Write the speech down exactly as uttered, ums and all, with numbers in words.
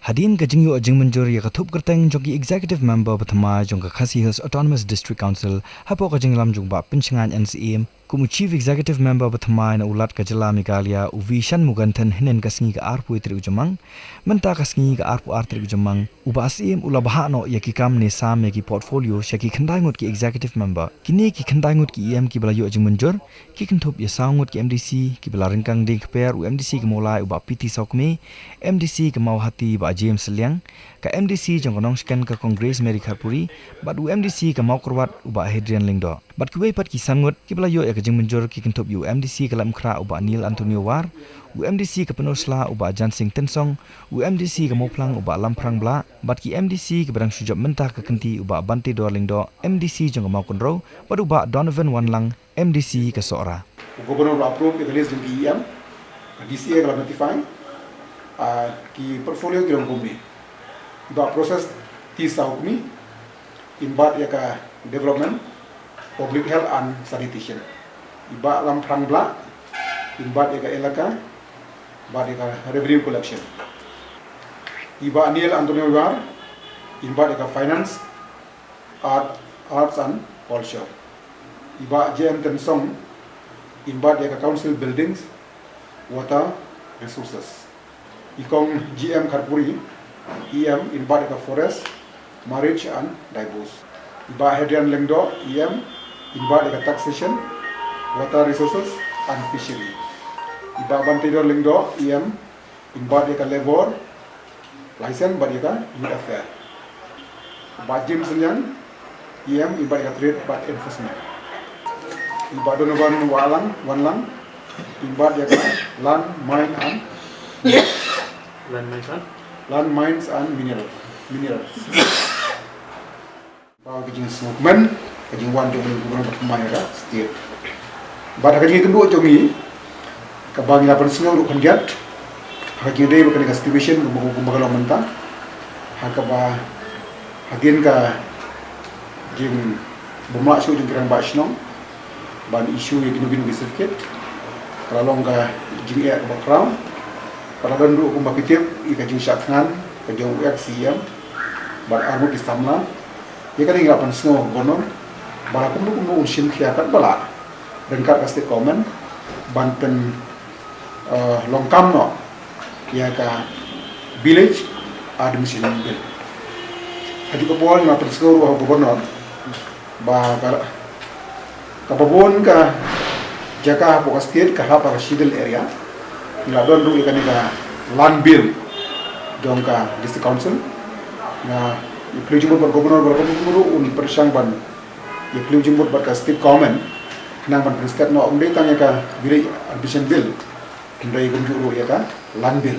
Hadien ka jingïoh jingmynjur ïa ka thup kyrteng jong ki Executive Member bathymmai jong ka Khasi Hills Autonomous District Council hapoh ka jingïalam jong u Bah Pynshngaiñ N Syiem kum u Chief Executive Member bathymmai na u Lat ka jylla Meghalaya, u V Shanmughathan, hynnin ka sngi ka arphew tarik u Jymmang. Mynta ka sngi ka arphew ar tarik u Jymmang, u Bah Syiem u la bhah noh ïa ki kam ne sam ïa ki portfolio sha ki khyndai ngut ki Executive Member. Kine ki khyndai ngut ki E M kiba la ïoh jingmynjur ki kynthup ïa saw ngut ki M D C kiba la ryngkang dieng kper: u M D C ka Mawlai, u Bah P T Sawkmie, M D C ka Mawhati, u Bah James Sylliang, ka M D C jong ka Nongshken ka Congress, Mary Kharpuri, bad u M D C ka Mawkyrwat, u Bah Hadrian Lyngdoh. Bad kiwei pat ki san ngut kiba la ïoh ïa ka jingmynjur ki kynthup ïa u M D C ka Lapmykhrah, u Bah Neil Antonio War, u M D C ka Pynursla, u Bah Jansing Tynsong, u M D C ka Mawphlang, u Bah Lamphrang Blah, bad ki M D C kiba dang shu jop mynta ka kynti, u Bah Bantedor Lyngdoh, M D C jong ka Mawkynrew, bad u Bah Donovan Wanlang, M D C ka Sohra. U Governor u la approve ïa ka list jong ki E M, ka D C A ka la notify, ah, ki portfolio ki long kumne. I Bah Process T Sawkmie, in bad ïa ka Development, Public Health and Sanitation. I Bah Lamphrang Blah, in bad ïa ka Elaka bad ïa ka Revenue Collection. I Bah Neil Antonio War, in bad ïa ka Finance, Art, Arts and Culture. I Bah J M Tynsong, in bad ïa ka Council Buildings, Water Resources. I Kong G M Kharpuri, E M, in bad ïa ka Forest, Marriage and Divorce. I Bah Hadrian Lyngdoh, E M, in bad ïa ka Taxation, Water Resources and Fishery. I Bah Bantedor Lyngdoh, E M, in bad ïa ka Labour, License bad ïa ka Youth Affair. Bah James Sylliang, E M, in bad ïa ka Trade bad Enforcement. I Bah Donovan Wanlang, Wanlang, in bad ïa ka Land, Mine and Land Mines and? Land, Mines and Mineral, Minerals. Ba ka jingsngewkmen, ka jingwan jong u Governor bathymmai ka state. Bad ha ka jingïakynduh jong ngi, kaba ngi la pynsngew ruh khyndiat, ha ka jingïadei bad kane ka situation kumba, kumba ka long mynta, ha kaba hadien ka jingbymlah shuh jong ki rangbah shnong ban issue ïa kino kino ki certificate, ka la long ka jingeh kaba khraw. Ka la don ruh kumba ki tip ïa ka jingshah thngan ka jong u ex C E M bad arngut ki samla. Ïa kane ngi la pynsngew ha u Governor ba la kumno kumno un shim khia katba lah ryngkat ka state government ban pyn, eh, long kam noh ïa ka Village Administration Bill. Haduh ka por ngi la pynsngew ruh ha u Governor ba ka, kaba bun ka jaka hapoh ka state ka hap ha ka schedule area. Ngi la don ruh ïa kane ka Land Bill jong ka District Council. Nga ïa plie jingmut bad Governor ba la kumno kumno ruh un pyrshang ban ïa plie jingmut bad ka state government khnang ban pynsted noh, ym dei tang ïa ka Village Administration Bill, hynrei kumjuh ruh ïa ka Land Bill.